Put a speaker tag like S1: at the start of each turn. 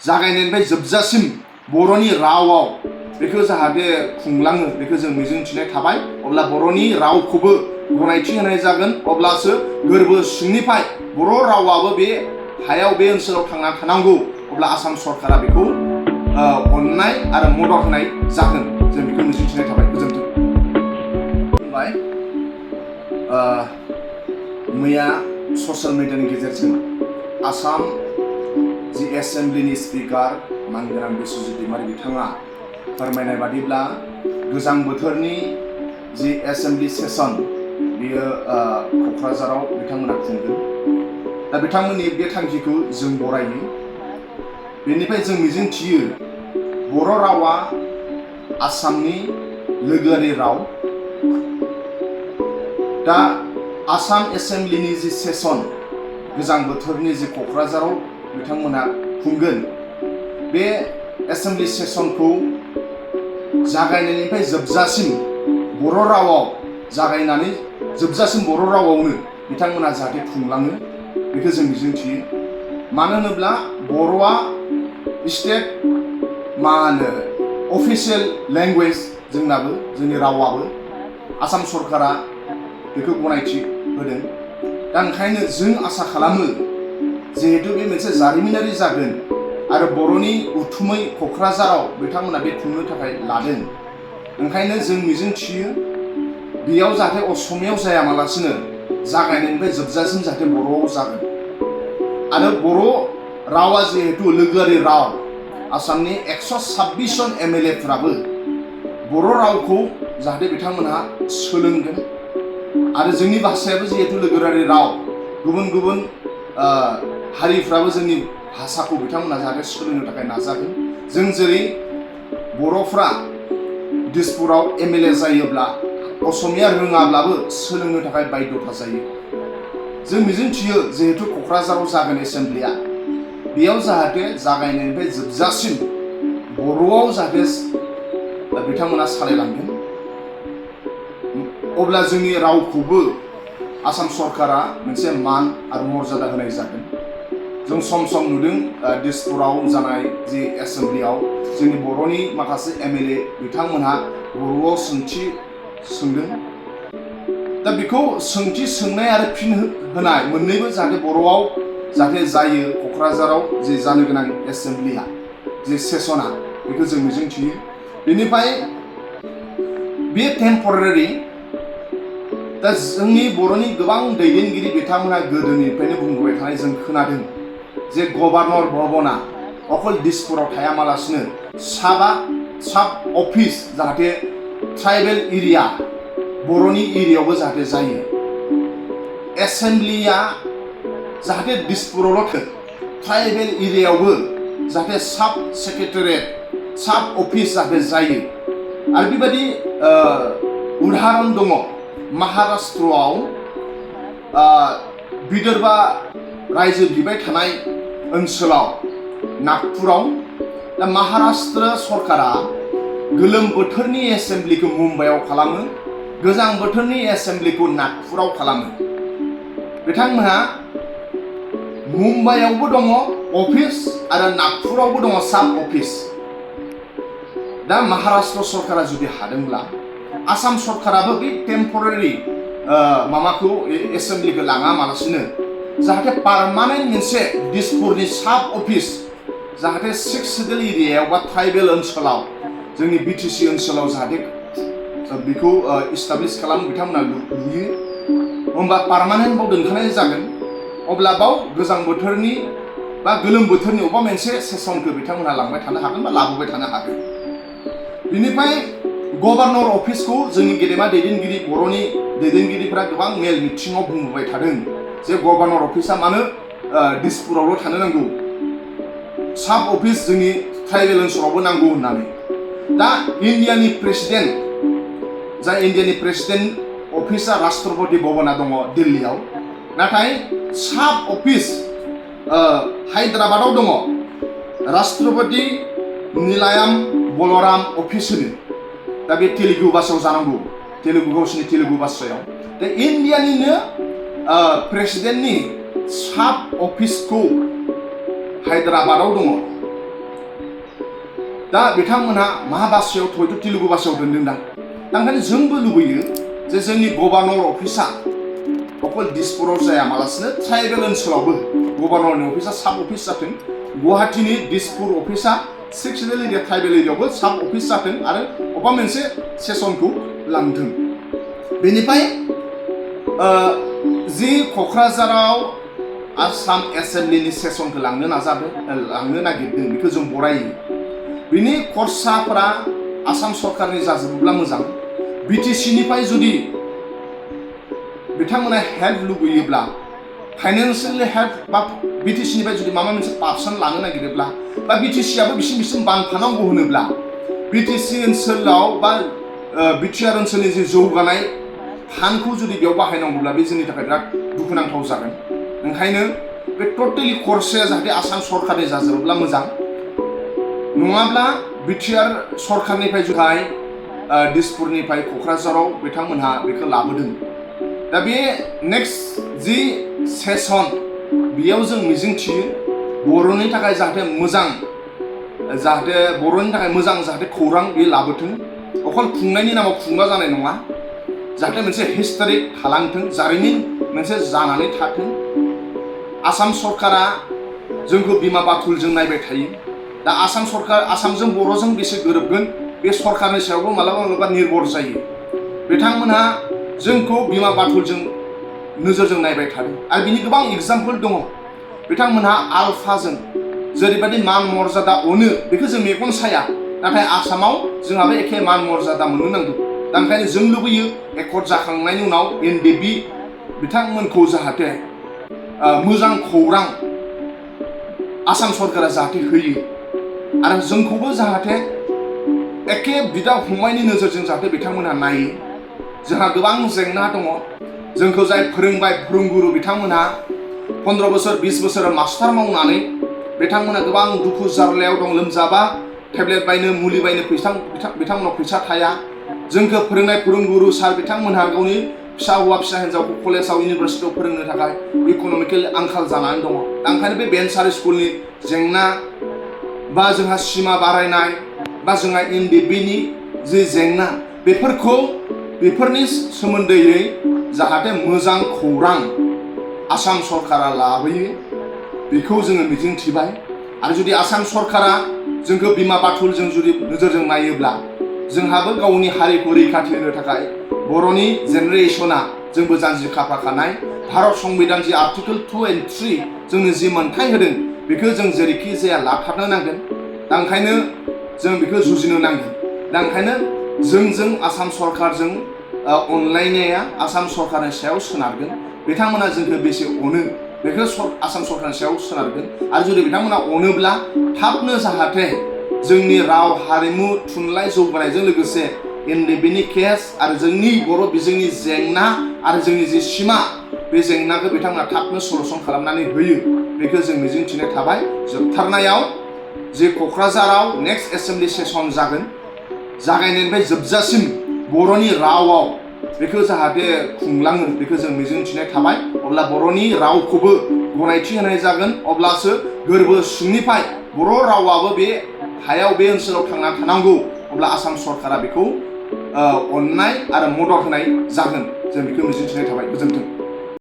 S1: जागायनायनिफ्राय जोबजासिम बर'नि रावाव बेखौ जाहाथे खुंलाङो बेखौ जों मिजिंथिनाय थाबाय। अब्ला बर'नि रावखौबो गनायथि होनाय जागोन, अब्लासो गोरबो सिंनिफ्राय बर' रावाबो बे हायाव बे ओनसोलाव थांना थानांगौ। अब्ला आसाम सरकारा बेखौ अननाय आरो मदद होनाय जागोन, जों बेखौ मिजिंथिनाय थाबाय। गोजोन्थों। मैया ससियेल मिडियानि गेजेरजों आसाम जि एसेम्ब्लिनि स्पिकार मानगोनां बिस्वजित दैमारि बिथाङा फोरमायनाय बादिब्ला गोजां बोथोरनि जि एसेम्ब्लि सेसन बेयो क'क्राझाराव बिथांमोना खुंगोन। दा बिथांमोननि बे थांखिखौ जों बरायो। बेनिफ्राय जों मिजिंथियो बर' रावा आसामनि लोगोआरि राव। दा आसाम एसेम्ब्लिनि जि सेसन गोजां बोथोरनि जि क'क्राझाराव बिथांमोना खुंगोन, बे एसेम्ब्लि सेसनखौ जागायनायनिफ्राय जोबजासिम बर' रावाव जागायनानै जोबजासिम बर' रावावनो बिथांमोना जाहाथे खुंलाङो बेखौ जों मिजिंथियो। मानो होनोब्ला बर'आ स्टेट अफिसियेल लेंगुवेज जोंनाबो, जोंनि रावाबो आसाम सरकारा बेखौ गनायथि होदों। दा ओंखायनो जों आसा खालामो जिहेतु बे मोनसे जारिमिनारि जागोन आरो बर'नि उथुमै क'क्राझाराव बिथांमोना बे खुंनो थाखाय लादों। ओंखायनो जों मिजिंथियो बेयाव जाहाथे असमियाव जायामालासिनो जागायनायनिफ्राय जोबजासिम जाहाथे बर'आव जागोन। आरो बर' रावा जिहेतु लोगोआरि राव, आसामनि 126 जन MLA-फ्राबो बर' रावखौ जाहाथे बिथांमोनहा सोलोंगोन। आरो जोंनि भाषायाबो जिहेतु लोगोआरि राव, गुबुन गुबुन हारिफ्राबो जोंनि भाषाखौ बिथांमोना जाहाथे सोलोंनो थाखाय नाजागोन। जों जेरै बर'फ्रा दिसपुराव MLA जायोब्ला असमिया रोङाब्लाबो सोलोंनो थाखाय बाध्यता जायो। जों मिजिंथियो जिहेतु क'क्राझाराव जागोन एसेम्ब्लिया, बेयाव जाहाथे जागायनायनिफ्राय जोबजासिम बर'आव जाहाथे बिथांमोना सालायलांगोन। अब्ला जोंनि रावखौबो आसाम सरकारा मोनसे मान आरो मर्यादा होनाय जागोन। जों सम सम नुदों दिसपुराव जानाय जि एसेम्ब्लियाव जोंनि बर'नि माखासे MLA बिथांमोनहा बर'आव सोंथि सोंदों। दा बेखौ सोंथि सोंनाय आरो फिन होनाय मोननैबो जाहाथे बर'आव जाहाथे जायो। क'क्राझाराव जि जानो गोनां एसेम्ब्लिया जि सेसना, बेखौ जों मिजिंथियो। बेनिफ्राय बे टेम्परारि। दा जोंनि बर'नि गोबां दैदेनगिरि बिथांमोनहा गोदोनिफ्रायनो बुंबोबाय थानाय जों खोनादों जे गभर्नर भबना अकल दिसपुराव थायामालासिनो साब अफिस जाहाथे ट्राइबेल एरिया बर'नि एरियायावबो जाहाथे जायो। एसेम्ब्लिया जाहाथे दिसपुरावल' ट्राइबेल एरियायावबो जाहाथे साब सेक्रेटारियेट साब अफिस जाहाथे जायो। आरो बेबायदि उदाहरन दङ महाराष्ट्रआव विदर्भा रायजो बिबाय थानाय ओनसोलाव नागपुराव। दा महाराष्ट्र सरकारा गोलोम बोथोरनि एसेम्ब्लिखौ मुम्बाइआव खालामो, गोजां बोथोरनि एसेम्ब्लिखौ नागपुराव खालामो। बिथांमोनहा मुम्बाइआवबो दङ अफिस आरो नागपुरावबो दङ साब अफिस। दा महाराष्ट्र सरकारा जुदि हादोंब्ला आसाम सरकाराबो बे टेम्परारि माबाखौ एसेम्ब्लिखौ लाङामालासिनो जाहाथे पारमानेन्ट मोनसे दिसपुरनि साब अफिस जाहाथे 6 सिडुल एरियायाव बा ट्राइबेल ओनसोलाव जोंनि BTC ओनसोलाव जाहाथे बेखौ इस्टाब्लिश खालामो बिथांमोना लुयो। होमबा पारमानेन्ट बाव दोनखानाय जागोन। अब्ला बाव गोजां बोथोरनि बा गोलोम बोथोरनि अबेबा मोनसे सेसनखौ बिथांमोना लांबाय थानो हागोन बा लाबोबाय थानो हागोन। बिनिफ्राय गभर्नर अफिसखौ जोंनि गेदेमा दैदेनगिरि बर'नि दैदेनगिरिफ्रा गोबां मेल मिटिङाव बुंबोबाय थादों जे गभर्नर अफिसा मानो दिसपुरावल' थानो नांगौ, साब अफिस जोंनि ट्राइबेल ओनसोलावबो नांगौ होननानै। दा इन्डियानि प्रेसिडेन्ट अफिसा राष्ट्रपति भवना दङ दिल्लीयाव, नाथाय साब अफिस हायद्राबादाव दङ राष्ट्रपति निलायाम बलराम अफिस होनो। दा बे तेलुगु भाषायाव जानांगौ, गावसिनि तेलुगु भाषायाव। दा इन्डियानिनो प्रेसिडेन्टनि साब अफिसखौ हायद्राबादाव दङ। दा बिथांमोनहा मा भाषायाव हयथ' तेलुगु भाषायाव दोनदोंदां दा ओंखायनो जोंबो लुबैयो जे जोंनि गभर्नर अफिसा अकल दिसपुराव जायामालासिनो ट्राइबेल ओनसोलावबो गभर्नरनि अफिसा साब अफिस जाथों गुवाहाटीनि दिसपुर अफिसा 6 एरिया ट्राइबेल एरियायावबो साब अफिस जाथों आरो अबेबा मोनसे सेसनखौ लांथों बेनिफ्राय जि क'क्राझाराव आसाम एसेम्बलिनि सेसनखौ लांनो नागिरदों बेखौ जों बरायो बिनि खरसाफोरा आसाम सरकारनि जाजोबोब्ला मोजां बिटिसिनिफ्राय जुदि बिथांमोना हेल्प लुबैयोब्ला फाइनान्सियेल हेल्प बा बिटिसिनिफ्राय जुदि माबा मोनसे पार्सन लानो नागिरोब्ला बा बिटिसिआबो बिसिम बानफानांगौ होनोब्ला बिटिसि ओनसोलाव बा बिटिआर ओनसोलनि जि जौगानाय फान्डखौ जुदि बेयाव बाहायनांगौब्ला बे जोंनि थाखाय बिराद दुखुनांथाव जागोन ओंखायनो बे टटेलि खरसाया जाहाथे आसाम सरकारनि जाजोबोब्ला मोजां नङाब्ला बिटिआर सरकारनिफ्राय जुदि दिसपुरनिफ्राय क'क्राझाराव बिथांमोनहा बेखौ लाबोदों दा बे नेक्स्ट जि सेसन बेयाव जों मिजिंथियो बर'नि थाखाय जाहाथे मोजां जाहाथे खौरां बे लाबोथों अकल खुंनायनि नामाव खुंबा जानाय नङा जाहाथे मोनसे हिस्ट'रिक थालांथों जारिमिन मोनसे जानानै थाथों आसाम सरकारा जोंखौ बिमा बाथुलजों नायबाय थायो दा आसामजों बर'जों बेसे गोरोबगोन बे सरकारनि सायावबो मालाबा निर्भर जायो बिथांमोनहा जोंखौ बिमा बाथुलजों नोजोरजों नायबाय थादों आरो बिनि गोबां एग्जाम्पल दङ बिथांमोनहा आलफाजों जेरैबायदि मान मर्यादा अनो बेखौ जों मेगन साया नाथाय आसामाव जोंहाबो एखे मान मर्यादा मोननो नांगौ दा ओंखायनो जों लुबैयो एकर्ड जाखांनायनि उनाव एनडिएफबि बिथांमोनखौ जाहाथे मोजां खौरां आसाम सरकारा जाहाथे होयो आरो जोंखौबो जाहाथे एखे बिदा फंबायनि नोजोरजों जाहाथे बिथांमोनहा नायो जोंहा गोबां जेंना दङ जोंखौ जाय फोरोंबाय फोरोंगुरु बिथांमोनहा 15 बोसोर 20 बोसोर मास्टार मावनानै बिथांमोनहा गोबां दुखु जारलायाव दं लोमजाबा टेब्लेट बायनो मुलि बायनो बिथांमोनाव फैसा थाया जोंखौ फोरोंनाय फोरोंगुरु सार बिथांमोनहा गावनि फिसा हौवा फिसा हिन्जावखौ कलेजाव इउनिभारसिटियाव फोरोंनो थाखाय इक'नमिकेल आंखाल जानानै दङ दा ओंखायनो बे भेन्सार स्कुलनि जेंना बा जोंहा सिमा बारायनाय बा जोंहा एनडिएफबिनि जि जेंना बेफोरनि सोमोन्दै जाहाथे मोजां खौरां आसाम सरकारा लाबोयो बेखौ जोङो मिजिंथिबाय आरो जुदि आसाम सरकारा जोंखौ बिमा बाथुलजों जुदि नोजोरजों नायोब्ला जोंहाबो गावनि हारिखौ रैखाथि होनो थाखाय बर'नि जेनेरेशना जोंबो जानजि खाफ्राखानाय भारत संबिधान जि आर्टिकल 2 and 3 जोंनो जि मोन्थाय होदों बेखौ जों जेरैखि जाया लाथारनो नांगोन दा ओंखायनो जों बेखौ जुजिनो नांगोन दा ओंखायनो जोंजों आसाम सरकारजों अनलायनाया आसाम सरकारनि सायाव सोनारगोन बिथांमोना जोंखौ बेसे अनो बेखौ आसाम सरकारनि सायाव सोनारगोन आरो जुदि बिथांमोना अनोब्ला थाबनो जाहाथे जोंनि राव हारिमु थुनलाइ जौगानायजों लोगोसे एनडिएफबिनि केस आरो जोंनि बर' बिजोंनि जेंना आरो जोंनि जि सिमा बे जेंनाखौ बिथांमोना थाबनो सलुसन खालामनानै होयो बेखौ जों मिजिंथिनाय थाबाय जोबथारनायाव जे क'क्राझाराव नेक्स्ट एसेम्बलि सेसन जागोन जागायनायनिफ्राय जोबजासिम बर'नि रावाव बेखौ जाहाथे खुंलाङो बेखौ जों मिजिंथिनाय थाबाय अब्ला बर'नि रावखौबो गनायथि होनाय जागोन अब्लासो गोरबो सिंनिफ्राय बर' रावाबो बे हायाव बे ओनसोलाव थांना थानांगौ अब्ला आसाम सरकारा बेखौ अननाय आरो मदद होनाय जागोन जों बेखौ मिजिंथिनाय थाबाय गोजोन्थों।